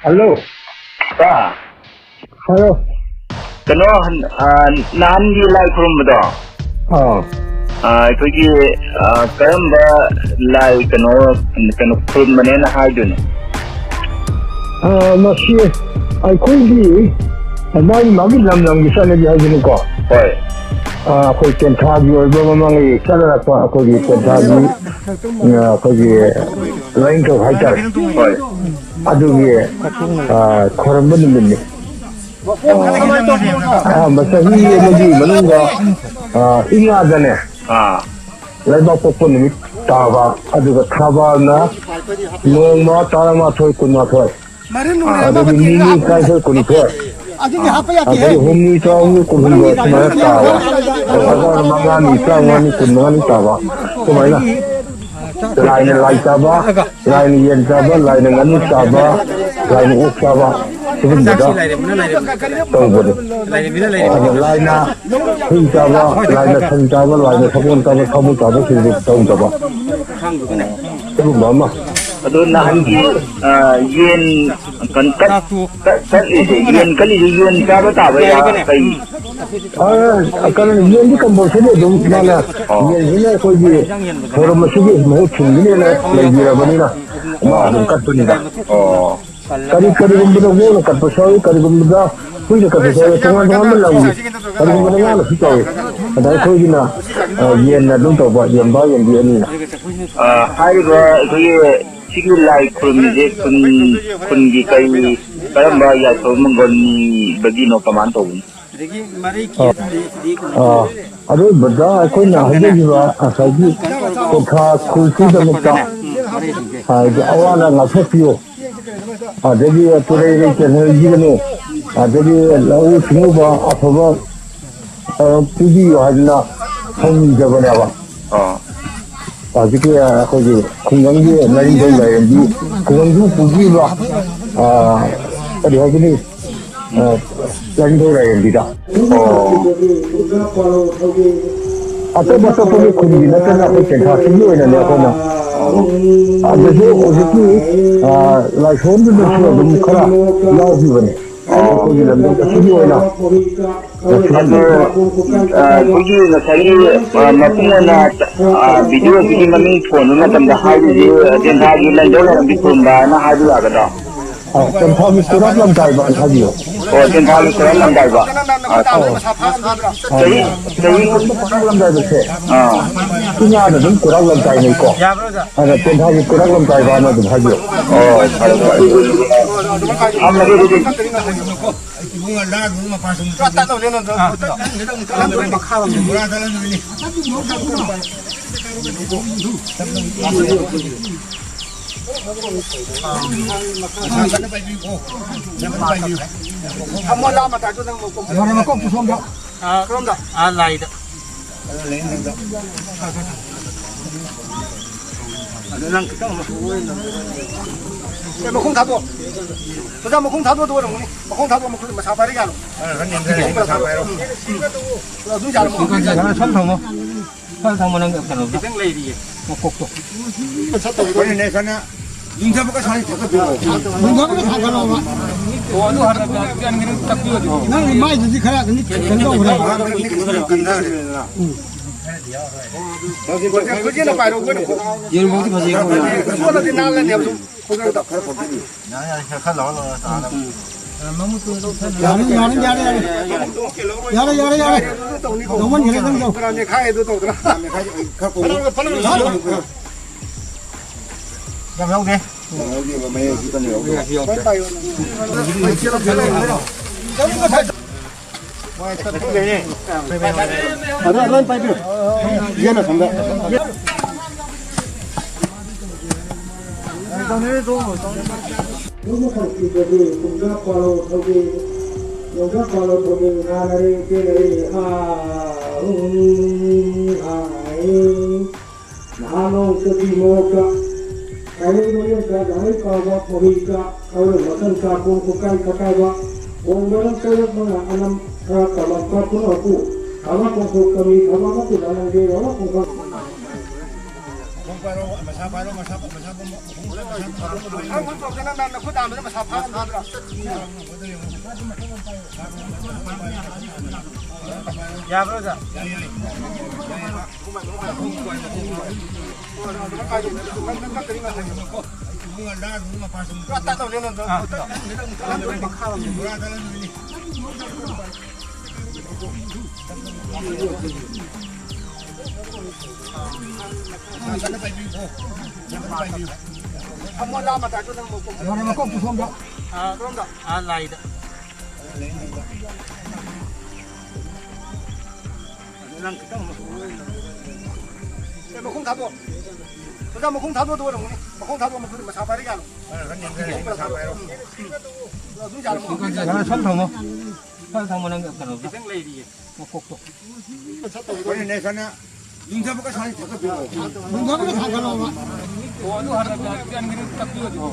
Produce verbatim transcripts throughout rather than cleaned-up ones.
Hello. ꯄꯥ꯫ ꯍꯥꯏꯌꯣ꯫ ꯀꯩꯅꯣ, ꯍꯟ-, ꯑ, ꯅꯍꯥꯟꯒꯤ ꯂꯥꯏ ꯈꯨꯔꯨꯝꯕꯗꯣ, ꯑꯥ꯫ ꯑ, ꯑꯩꯈꯣꯏꯒꯤ, ꯑ, ꯀꯔꯝꯕ ꯂꯥꯏ ꯀꯩꯅꯣ, ꯀꯩꯅꯣ ꯈꯨꯔꯨꯝꯕꯅꯦꯅ ꯍꯥꯏꯗꯣꯏꯅꯣ? ꯑ, ꯃꯁꯤ ꯑꯩꯈꯣꯏꯒꯤ ꯃꯥꯒꯤ, ꯃꯥꯒꯤ ꯂꯝ ꯂꯝꯒꯤ ꯆꯠꯅꯕꯤ ꯍꯥꯏꯗꯨꯅꯤꯀꯣ꯫ ꯍꯣꯏ꯫ ꯑ, ꯑꯩꯈꯣꯏ ꯇꯦꯟꯊꯥꯒꯤ ꯑꯣꯏꯕ ꯃꯃꯥꯡꯉꯩ ꯆꯠꯅꯔꯛꯄ ꯑꯩꯈꯣꯏꯒꯤ ꯇꯦꯟꯊꯥꯒꯤ, ꯑ, ꯑꯩꯈꯣꯏꯒꯤ ꯂꯥꯏꯅꯤꯡꯊꯧ ꯍꯥꯏꯇꯥꯔꯦ꯫ ꯍꯣꯏ꯫ ꯑꯗꯨꯒꯤ, ꯑ, ꯈꯣꯏꯔꯝꯕ ꯅꯨꯃꯤꯠꯅꯤ꯫ ꯑ, ꯑꯍꯥꯟꯕ ꯆꯍꯤ ꯑꯃꯒꯤ ꯃꯅꯨꯡꯗ, ꯑ, ꯏꯉꯥꯗꯅꯦ, ꯑꯥ꯫ ꯂꯩꯕꯥꯛ ꯄꯣꯛꯄ ꯅꯨꯃꯤꯠ ꯇꯥꯕ, ꯑꯗꯨꯒ ꯊꯥꯕꯜꯅ ꯅꯣꯡꯃ ꯇꯔꯥꯃꯥꯊꯣꯏ, ꯀꯨꯟꯃꯥꯊꯣꯏ, ꯑꯗꯒꯤ ꯅꯤꯅꯤ, ꯇꯔꯥꯅꯤꯊꯣꯏ, ꯀꯨꯟꯅꯤꯊꯣꯏ, ꯑꯗꯒꯤ ꯍꯨꯝꯅꯤ, ꯇꯔꯥꯍꯨꯝꯅꯤ, ꯀꯨꯟꯍꯨꯝꯗꯣꯏ ꯁꯨꯃꯥꯏꯅ ꯇꯥꯕ, ꯑꯗꯨꯒ ꯃꯉꯥꯅꯤ, ꯇꯔꯥꯃꯉꯥꯅꯤ, ꯀꯨꯟꯃꯉꯥꯅꯤ ꯇꯥꯕ, ꯁꯨꯃꯥꯏꯅ꯫ ꯂꯥꯏꯅ ꯂꯥꯏ ꯆꯥꯕ, ꯂꯥꯏꯅ ꯌꯦꯟ ꯆꯥꯕ, ꯂꯥꯏꯅ ꯉꯥꯅꯨ ꯆꯥꯕ, ꯂꯥꯏꯅ ꯑꯣꯛ ꯆꯥꯕ, ꯁꯤꯒꯨꯝꯕꯗ ꯇꯧꯕꯅꯤ꯫ ꯑꯗꯣ ꯂꯥꯏꯅ ꯍꯨꯏ ꯆꯥꯕ, ꯂꯥꯏꯅ ꯁꯟ ꯆꯥꯕ, ꯂꯥꯏꯅ ꯁꯒꯣꯜ ꯆꯥꯕ, ꯁꯥꯃꯨ ꯆꯥꯕ, ꯁꯤꯗꯤ ꯇꯧꯗꯕ꯫ ꯁꯤꯒꯨꯝꯕ ꯑꯃ꯫ ꯑꯗꯣ ꯅꯍꯥꯟꯒꯤ, ꯑ, ꯌꯦꯟ ꯀꯟ-, ꯀꯠ-, ꯀꯠ-, ꯀꯠꯂꯤꯁꯦ, ꯌꯦꯟ ꯀꯠꯂꯤꯁꯦ ꯌꯦꯟ ꯆꯥꯕ ꯇꯥꯕꯩꯔꯥ? ꯀꯩ? ꯑ, ꯀꯩꯅꯣ, ꯌꯦꯟꯗꯤ compulsory ꯑꯗꯨꯝ ꯃꯥꯅ, ꯑꯣ꯫ ꯌꯦꯟꯁꯤꯅ ꯑꯩꯈꯣꯏꯒꯤ ꯊꯧꯔꯝ ꯑꯁꯤꯒꯤ ꯃꯍꯨꯠ ꯁꯤꯟꯒꯅꯦꯅ ꯂꯩꯕꯤꯔꯕꯅꯤꯅ, ꯃꯥ ꯑꯗꯨꯝ ꯀꯠꯄꯅꯤꯗ꯫ ꯑꯣ꯫ ꯀꯔꯤ, ꯀꯔꯤꯒꯨꯝꯕꯗ ꯉꯥꯅ ꯀꯠꯄꯁꯨ ꯌꯥꯎꯏ, ꯀꯔꯤꯒꯨꯝꯕꯗ ꯍꯨꯏꯅ ꯀꯠꯄꯁꯨ ꯌꯥꯎꯏ, ꯇꯣꯉꯥꯟ ꯇꯣꯉꯥꯟꯕ ꯂꯝꯒꯤ꯫ ꯀꯔꯤꯒꯨꯝꯕꯗ ꯉꯥꯅꯁꯨ ꯇꯧꯏ꯫ ꯑꯗ ꯑꯩꯈꯣꯏꯒꯤꯅ, ꯑ, ꯌꯦꯟꯅ ꯑꯗꯨꯝ ꯇꯧꯕ, ꯌꯦꯟꯕꯥ ꯌꯦꯟꯕꯤ ꯑꯅꯤꯅ꯫ ꯑ, ꯍꯥꯏꯔꯤꯕ ꯑꯩꯈꯣꯏꯒꯤ ꯁꯤꯒꯤ ꯂꯥꯏ ꯈꯨꯔꯨꯝꯃꯤꯁꯦ ꯈꯨꯟ, ꯈꯨꯟꯒꯤ ꯀꯔꯤ, ꯀꯔꯝꯕ ꯌꯥꯏꯐꯕ ꯃꯪꯒꯣꯜ ꯅꯤꯕꯒꯤꯅꯣ, ꯀꯃꯥꯏꯅ ꯇꯧꯕꯅꯣ? ꯑ, ꯑ, ꯑꯔꯣꯏꯕꯗ ꯑꯩꯈꯣꯏꯅ ꯍꯧꯖꯈꯤꯕ ꯉꯁꯥꯏꯒꯤ ꯄꯟꯊꯥ ꯈꯨꯜꯁꯤꯒꯤꯗꯃꯛꯇ ꯍꯥꯏꯗꯤ ꯑꯋꯥ ꯑꯅꯥ ꯉꯥꯛꯊꯣꯛꯄꯤꯌꯨ, ꯑꯗꯒꯤ ꯇꯨꯔꯩ ꯂꯩꯇꯅ ꯂꯩꯕꯤꯒꯅꯨ, ꯑꯗꯒꯤ ꯂꯧꯎ ꯁꯤꯡꯎꯕ ꯑꯐꯕ, ꯑ, ꯄꯤꯕꯤꯌꯨ ꯍꯥꯏꯗꯅ ꯊꯧꯅꯤꯖꯕꯅꯦꯕ꯫ ꯑꯥ꯫ ꯍꯧꯖꯤꯛꯀꯤ ꯑꯩꯈꯣꯏꯒꯤ ꯈꯨꯡꯒꯪꯒꯤ ꯂꯥꯏꯅꯤꯡꯊꯧ ꯂꯥꯏꯔꯦꯝꯕꯤ, ꯈꯨꯡꯒꯪꯕꯨ ꯄꯨꯕꯤꯕ, ꯑ, ꯀꯔꯤ ꯍꯥꯏꯒꯅꯤ? ꯑ, ꯂꯥꯏꯅꯤꯡꯊꯧ ꯂꯥꯏꯔꯦꯝꯕꯤꯗ꯫ ꯑꯣ꯫ ꯑꯇꯣꯞ ꯑꯇꯣꯞꯄꯒꯤ ꯈꯨꯟꯒꯤ ꯅꯠꯇꯅ ꯑꯩꯈꯣꯏ ꯇꯦꯟꯊꯥꯁꯤꯒꯤ ꯑꯣꯏꯅꯅꯦ ꯑꯩꯈꯣꯏꯅ ꯑꯗꯨꯁꯨ ꯍꯧꯖꯤꯛꯀꯤ, ꯑ, ꯂꯥꯏꯁꯣꯟꯗꯨꯗꯁꯨ ꯑꯗꯨꯝ ꯈꯔ ꯌꯥꯎꯈꯤꯕꯅꯦ꯫ ꯑꯩꯈꯣꯏꯒꯤ ꯂꯝꯗꯝ ꯑꯁꯤꯒꯤ ꯑꯣꯏꯅ ꯑꯗꯨ, ꯑ, ꯑꯩꯈꯣꯏꯒꯤ ꯉꯁꯥꯏꯒꯤ, ꯑ, ꯃꯄꯨꯡ ꯑꯣꯏꯅ, ꯑ, ꯚꯤꯗꯤꯑꯣꯁꯤꯒꯤ ꯃꯃꯤꯡ ꯊꯣꯟꯕ ꯃꯇꯝꯗ ꯍꯥꯏꯔꯤꯁꯤ ꯇꯦꯟꯊꯥꯒꯤ ꯂꯥꯏꯙꯧ ꯂꯥꯏꯔꯦꯝꯕꯤ ꯈꯨꯔꯨꯝꯕ ꯍꯥꯏꯅ ꯍꯥꯏꯕ ꯌꯥꯒꯗ꯭ꯔꯣ? ꯑ, ꯇꯦꯟꯊꯥꯒꯤ ꯈꯨꯔꯥꯛ ꯂꯝꯇꯥꯏꯕ ꯍꯥꯏꯕꯤꯌꯣ꯫ ꯑꯣ, ꯇꯦꯟꯊꯥꯒꯤ ꯈꯨꯔꯥꯛ ꯂꯝꯇꯥꯏꯕ꯫ ꯑ, ꯑ, ꯆꯍꯤ, ꯆꯍꯤ ꯈꯨꯔꯥꯛ ꯂꯝꯇꯥꯏꯕꯁꯦ, ꯑ, ꯏꯉꯥꯗ ꯑꯗꯨꯝ ꯈꯨꯔꯥꯛ ꯂꯝꯇꯥꯏꯅꯩꯀꯣ꯫ ꯑꯗ ꯇꯦꯟꯊꯥꯒꯤ ꯈꯨꯔꯥꯛ ꯂꯝꯇꯥꯏꯕ ꯍꯥꯏꯅ ꯑꯗꯨꯝ ꯍꯥꯏꯕꯤꯌꯣ꯫ ꯑꯣ, ꯐꯔꯦ, ꯐꯔꯦ꯫ ꯊꯝꯃꯒꯦ ꯑꯗꯨꯗꯤ꯫ ꯊꯝꯃꯣ, ꯂꯥ ꯃꯇꯥꯏꯗꯣ ꯅꯪ ꯃꯀꯣꯛ꯫ ꯌꯥꯔꯦ, ꯃꯀꯣꯛꯇꯨ ꯁꯣꯝꯗ꯫ ꯀꯔꯣꯝꯗ? ꯑꯥ, ꯂꯥꯏꯗ꯫ ꯑꯗꯨ ꯅꯪ ꯈꯤꯇꯪ ꯑꯃ꯫ ꯑꯦ, ꯃꯈꯣꯡ ꯊꯥꯗꯣꯛꯑꯣ꯫ ꯑꯣꯖꯥ, ꯃꯈꯣꯡ ꯊꯥꯗꯣꯛꯑꯗꯤ ꯑꯣꯏꯔꯝꯒꯅꯤ꯫ ꯃꯈꯣꯡ ꯊꯥꯗꯣꯛꯑꯣ, ꯃꯈꯣꯡ ꯃꯁꯥ ꯄꯥꯏꯔ ꯌꯥꯜꯂꯣ꯫ ꯈꯔ ꯈꯔ ꯅꯦꯝꯊꯔꯦ, ꯃꯁꯥ ꯄꯥꯏꯔꯣ꯫ ꯑꯗꯨꯝ ꯌꯥꯜꯂꯣ꯫ ꯁꯝ ꯊꯝꯃꯣ꯫ ꯈꯔ ꯊꯝꯃꯣ, ꯅꯪ ꯀꯩꯅꯣꯗꯣ꯫ ꯈꯤꯇꯪ ꯂꯩꯔꯤꯌꯦ꯫ ꯃꯀꯣꯛꯇꯣ꯫ ꯍꯣꯏꯅꯦ, ꯀꯟꯅ ꯌꯨꯡꯊꯕꯒ ꯁꯥꯏ ꯊꯛꯀꯠꯄꯤꯔꯣ꯫ ꯌꯨꯡꯊꯕꯒ ꯊꯥꯡꯒꯠꯂꯣꯕ꯫ ꯑꯣ, ꯑꯗꯨ ꯍꯥꯟꯅ ꯀꯟꯒꯦꯔ ꯇꯛꯄꯤꯌꯣ꯫ ꯅꯪꯒꯤ ꯃꯥꯏꯗꯨꯗꯤ ꯈꯔ ꯀꯩꯅꯣ ꯇꯧꯈ꯭ꯔꯦ꯫ ꯈꯔ ꯀꯟꯊꯔꯦꯗꯅ꯫ ꯎꯝ꯫ ꯍꯧꯖꯤꯛ ꯈꯨꯖꯤꯟꯅ ꯄꯥꯏꯔꯣ, ꯑꯩꯈꯣꯏꯅ ꯈꯨꯠ꯫ ꯌꯦꯔꯨꯝꯐꯧꯗꯤ ꯐꯖꯩ꯫ ꯈꯣꯠꯂꯗꯤ ꯅꯥꯜꯂꯅꯦꯕ ꯁꯨꯝ꯫ ꯈꯔ ꯈꯔ ꯄꯣꯝꯕꯤꯌꯨ꯫ ꯌꯥꯔꯦ, ꯌꯥꯔꯦ, ꯈꯔ ꯂꯧꯍꯜꯂꯣ, ꯇꯥꯅꯕ꯫ ꯌꯥꯔꯦ, ꯌꯥꯔꯦ, ꯌꯥꯔꯦ, ꯌꯥꯔꯦ꯫ ꯌꯥꯔꯦ, ꯌꯥꯔꯦ, ꯌꯥꯔꯦ꯫ ꯂꯧꯃꯟꯈ꯭ꯔꯦ, ꯅꯪ ꯇꯧ꯫ ꯈꯔ ꯃꯦꯠꯈꯥꯏ ꯑꯗꯨ ꯇꯧꯗꯅ꯫ ꯈꯔ ꯃꯦꯠꯈꯥꯏ, ꯈꯔ ꯀꯣꯝꯃꯣ꯫ ꯌꯥꯝ ꯌꯥꯎꯗꯦ꯫ ꯌꯥꯝ ꯌꯥꯎꯗꯦꯕ, ꯃꯌꯥꯏ ꯈꯤꯇꯪ ꯌꯥꯎꯗꯦ꯫ ꯌꯥꯝ ꯌꯥꯎꯗꯦ꯫ ꯑꯗ ꯂꯣꯏ ꯄꯥꯏꯕꯤꯌꯨ꯫ ꯌꯦꯟ ꯑꯁꯣꯝꯗ꯫ ꯌꯧꯁꯪ ꯈꯥꯏꯁꯤꯗꯗꯤ ꯀꯨꯝꯖꯥ ꯄꯥꯂꯧ ꯊꯧꯒꯦ, ꯌꯧꯁꯪ ꯄꯥꯂꯧ ꯊꯧꯒꯦ, ꯉꯥꯅꯔꯦ, ꯆꯦꯟꯅꯔꯦ, ꯑꯥ, ꯎꯝ, ꯑꯥ, ꯑꯦ꯫ ꯅꯍꯥꯟ ꯅꯣꯡ ꯆꯠꯄꯤ ꯃꯣꯛꯇ, ꯀꯥꯏꯔꯦꯟ ꯃꯌꯣꯟ ꯆꯥ, ꯒꯥꯔꯤ ꯀꯥꯎꯕ, ꯈꯣꯍꯤ ꯆꯥ, ꯀꯧꯔꯦ ꯃꯊꯪ ꯆꯥ, ꯀꯣꯡ ꯀꯣꯀꯥꯏ ꯀꯀꯥꯏꯕ, ꯀꯣꯡ ꯃꯔꯝ ꯇꯔꯦꯠ ꯃꯉꯥ ꯑꯅꯝ, ꯈꯔ ꯇꯝꯂꯛꯄ ꯄꯨꯝꯅꯃꯛꯄꯨ, ꯊꯕꯛ ꯀꯣꯡꯊꯣꯛ ꯇꯝꯃꯤ, ꯊꯕꯛ ꯑꯃ ꯄꯨꯅ ꯂꯪꯒꯦ, ꯌꯥꯎꯔꯛ ꯀꯣꯡꯊꯣꯛ꯫ ꯄꯥꯏꯔꯣ, ꯃꯁꯥ ꯄꯥꯏꯔꯣ, ꯃꯁꯥ, ꯃꯁꯥ, ꯃꯁꯥ, ꯃꯁꯥ, ꯃꯁꯥ, ꯅꯪ ꯇꯧꯗꯅ ꯅꯪ ꯅꯈꯨꯠ ꯍꯥꯝꯕꯗ ꯃꯁꯥ ꯐꯥꯔꯝꯗ꯭ꯔꯥ? ꯌꯥꯕ꯭ꯔꯣ, ꯑꯣꯖꯥ? ꯌꯥꯏ, ꯌꯥꯏ꯫ ꯌꯥꯏ, ꯌꯥꯏ꯫ ꯄꯨꯔꯥ ꯇꯠꯂꯕꯅꯦ ꯅꯪ꯫ ꯐꯝꯃꯣ, ꯂꯥꯝꯃ ꯇꯥꯏ, ꯅꯪ ꯃꯀꯣꯛ꯫ ꯌꯥꯔꯦ, ꯃꯀꯣꯛꯇꯨ ꯁꯣꯝꯗ꯫ ꯑꯥ, ꯀꯔꯣꯝꯗ? ꯑꯥ, ꯂꯥꯏꯗ꯫ ꯅꯪ ꯈꯤꯇꯪ ꯑꯃ꯫ ꯑꯦ, ꯃꯈꯣꯡ ꯊꯥꯗꯣꯛꯑꯣ꯫ ꯑꯣꯖꯥ, ꯃꯈꯣꯡ ꯊꯥꯗꯣꯛꯑꯗꯤ ꯑꯣꯏꯔꯝꯒꯅꯤ꯫ ꯃꯈꯣꯡ ꯊꯥꯗꯣꯛꯑꯣ, ꯃꯈꯣꯡ ꯃꯁꯥ ꯄꯥꯏꯔ ꯌꯥꯜꯂꯣ꯫ ꯈꯔ ꯈꯔ ꯅꯦꯝꯊꯔꯦ, ꯃꯁꯥ ꯄꯥꯏꯔꯣ꯫ ꯑꯗꯨꯝ ꯌꯥꯜꯂꯣ꯫ ꯌꯥꯔꯦ, ꯁꯣꯝ ꯊꯝꯃꯣ꯫ ꯁꯣꯝ ꯊꯝꯃꯣ, ꯅꯪ ꯀꯩꯅꯣꯗꯣ꯫ ꯈꯤꯇꯪ ꯂꯩꯔꯤꯌꯦ꯫ ꯃꯀꯣꯛꯇꯣ꯫ ꯍꯣꯔꯦꯟꯅꯦ ꯀꯟꯅ ꯌꯨꯡꯊꯕꯒ ꯁꯨꯃꯥꯏꯅ ꯊꯛꯀꯠꯄꯤꯔꯛꯑꯣ꯫ ꯌꯨꯡꯊꯕꯒ ꯊꯥꯡꯒꯠꯂꯣꯕ꯫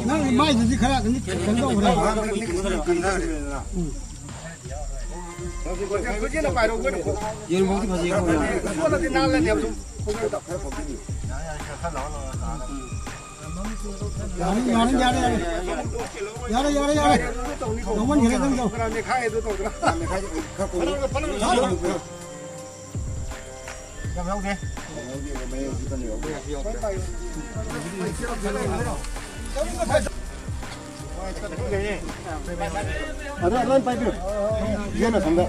ꯅꯪꯒꯤ ꯃꯥꯏꯗꯨꯗꯤ ꯈꯔ ꯑꯗꯨꯝ ꯀꯩꯅꯣ ꯇꯧꯈ꯭ꯔꯦ꯫ ꯈꯨꯖꯤꯟꯅ ꯄꯥꯏꯔꯣ, ꯑꯩꯈꯣꯏꯅ ꯈꯨꯠ-, ꯌꯦꯔꯨꯝꯐꯧꯗꯤ ꯐꯖꯩ꯫ ꯈꯨꯠꯅꯗꯤ ꯅꯥꯜꯂꯅꯦꯕ ꯁꯨꯝ꯫ ꯌꯥꯔꯦ, ꯌꯥꯔꯦ, ꯌꯥꯔꯦ, ꯌꯥꯔꯦ꯫ ꯌꯥꯔꯦ, ꯌꯥꯔꯦ, ꯌꯥꯔꯦ꯫ ꯇꯧꯃꯟꯈ꯭ꯔꯦ, ꯅꯪ ꯇꯧ꯫ ꯈꯔ ꯃꯦꯠꯈꯥꯏ ꯑꯗꯨ ꯇꯧꯗꯅ꯫ ꯌꯥꯝ ꯌꯥꯎꯗꯦ꯫ ꯑꯗ ꯂꯣꯏ ꯄꯥꯏꯕꯤꯌꯨ꯫ ꯌꯦꯟ ꯑꯁꯣꯝꯗ꯫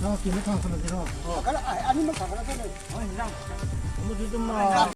ꯆꯥꯛꯀꯤ ꯑꯃ ꯊꯥꯡꯒꯠꯂꯁꯤꯔꯣ? ꯑꯅꯤꯃꯛ ꯊꯥꯡꯒꯠꯂꯁꯤꯅꯦ꯫ ꯑꯃꯁꯨ ꯑꯗꯨꯝ, ꯑ,